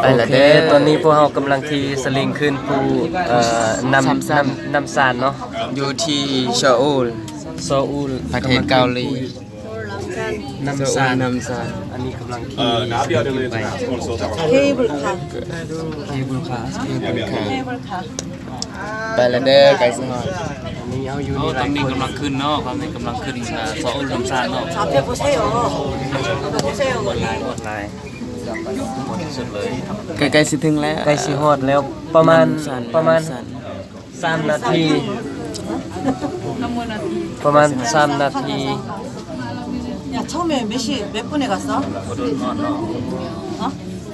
ໄປລະເດີ. ໂອເຄ ຕອນນີ້ພວກເຮົາກຳລັງຂີ່ສະລິງຂຶ້ນພູ ເອີ ນ້ຳ ນ້ຳ ນ້ຳຊານເນາະ ຢູ່ທີ່ໂຊອູລ ໂຊອູລ ປະເທດເກົາຫຼີ. ນ້ຳຊານ ນ້ຳຊານ ອັນນີ້ກຳລັງຂີ່ສະລິງຂຶ້ນໄປ. ເຄເບິນຄາ ເຄເບິນຄາ ເຄເບິນຄາ ເຄເບິນຄາ. ໄປລະເດີ ໃກ້ຊິຮອດ. ຕອນນີ້ເຮົາຢູ່ໃນ ຕອນນີ້ກຳລັງຂຶ້ນເນາະ ຕອນນີ້ກຳລັງຂຶ້ນ ເອີ ໂຊອູລ ນ້ຳຊານເນາະ. ໃກ້ໆຊິເຖິງແລ້ວ ໃກ້ຊິຮອດແລ້ວ ປະມານ ປະມານ ສາມນາທີ ປະມານສາມນາທີ. 야, 처음에 몇 시, 몇 분에 갔어? 어?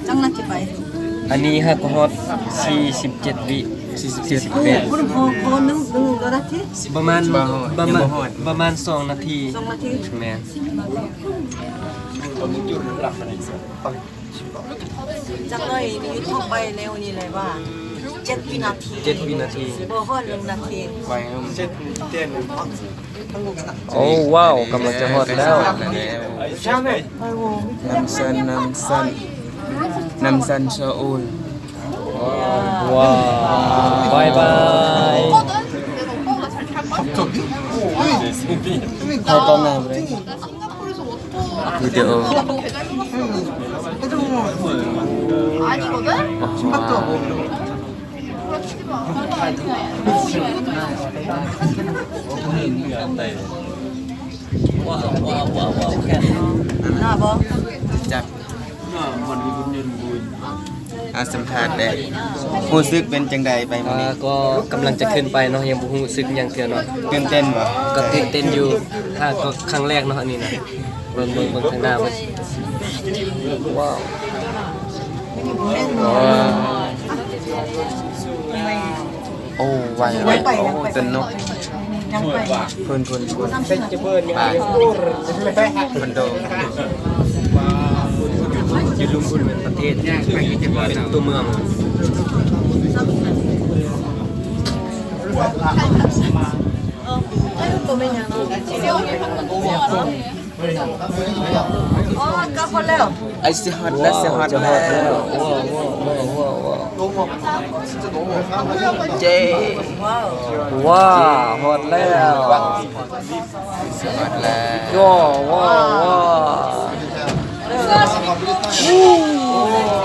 짱나티 빠이. ອັນນີ້ຫາກຮອດສີ່ສິບເຈັດວິ ສີ່ສິບເຈັດ 그럼 더, 더 능, 능, 너나티? ປະມານ ປະມານ ປະມານສອງນາທີ. 짱나티? ແມ່ນ. ܥກໜ້ອຍ ຢູທູບໄປແນວນີ້ເລີຍວ່າ ເຈັດວິນາທີ ເຈັດວິນາທີ ບໍ່ຮອດໜຶ່ງນາທີ. ໂອ້ ວ້າວ ກຳລັງຈະຮອດແລ້ວ. ນ້ຳຊັນ ນ້ຳຊັນ ນ້ຳຊັນໂຊອູນ. ວ້າວ ບາຍບາຍ. ຖ່າຍກ້ອງໜ້າບໍ່ໄດ້. ܒܝດີໂອ. 아, ສຳພາດແດ່. ຮູ້ສຶກເປັນຈັ່ງໃດໄປມື້ນີ້? ກໍກຳລັງຈະຂຶ້ນໄປເນາະ ຍັງບໍ່ຮູ້ສຶກຫຍັງເທື່ອເນາະ. ຕື່ນເຕັ້ນບໍ່? ກໍຕື່ນເຕັ້ນຢູ່. ຫາກກໍຄັ້ງແລກເນາະ ອັນນີ້ນະ. ເບິ່ງ ເບິ່ງ ເບິ່ງທາງໜ້າເບິ່ງ. ວ້າວ. ໂອ້ ໄວ ໄວ ໄວໄປ ໂອ້ ໄວໄປ ຕົນນົກ. ຍັງໄປ ພຸ້ນ ພຸ້ນ ພຸ້ນ ໄປ ຄອນໂດ. ຢູ່ລຸ່ມພຸ້ນແມ່ນປະເທດ ເປັນຕົວເມືອງ. ເອີ ເອີ ຕົວແມ່ນຫຍັງເນາະ? ອໍ ກະຮອດແລ້ວ. ໄອຊິຮອດແລ້ວ ຊິຮອດແລ້ວ. ເຢ້ ວ້າວ ຮອດແລ້ວ. ຊິຮອດແລ້ວ. ວ້າວ ວ້າວ ວ້າວ.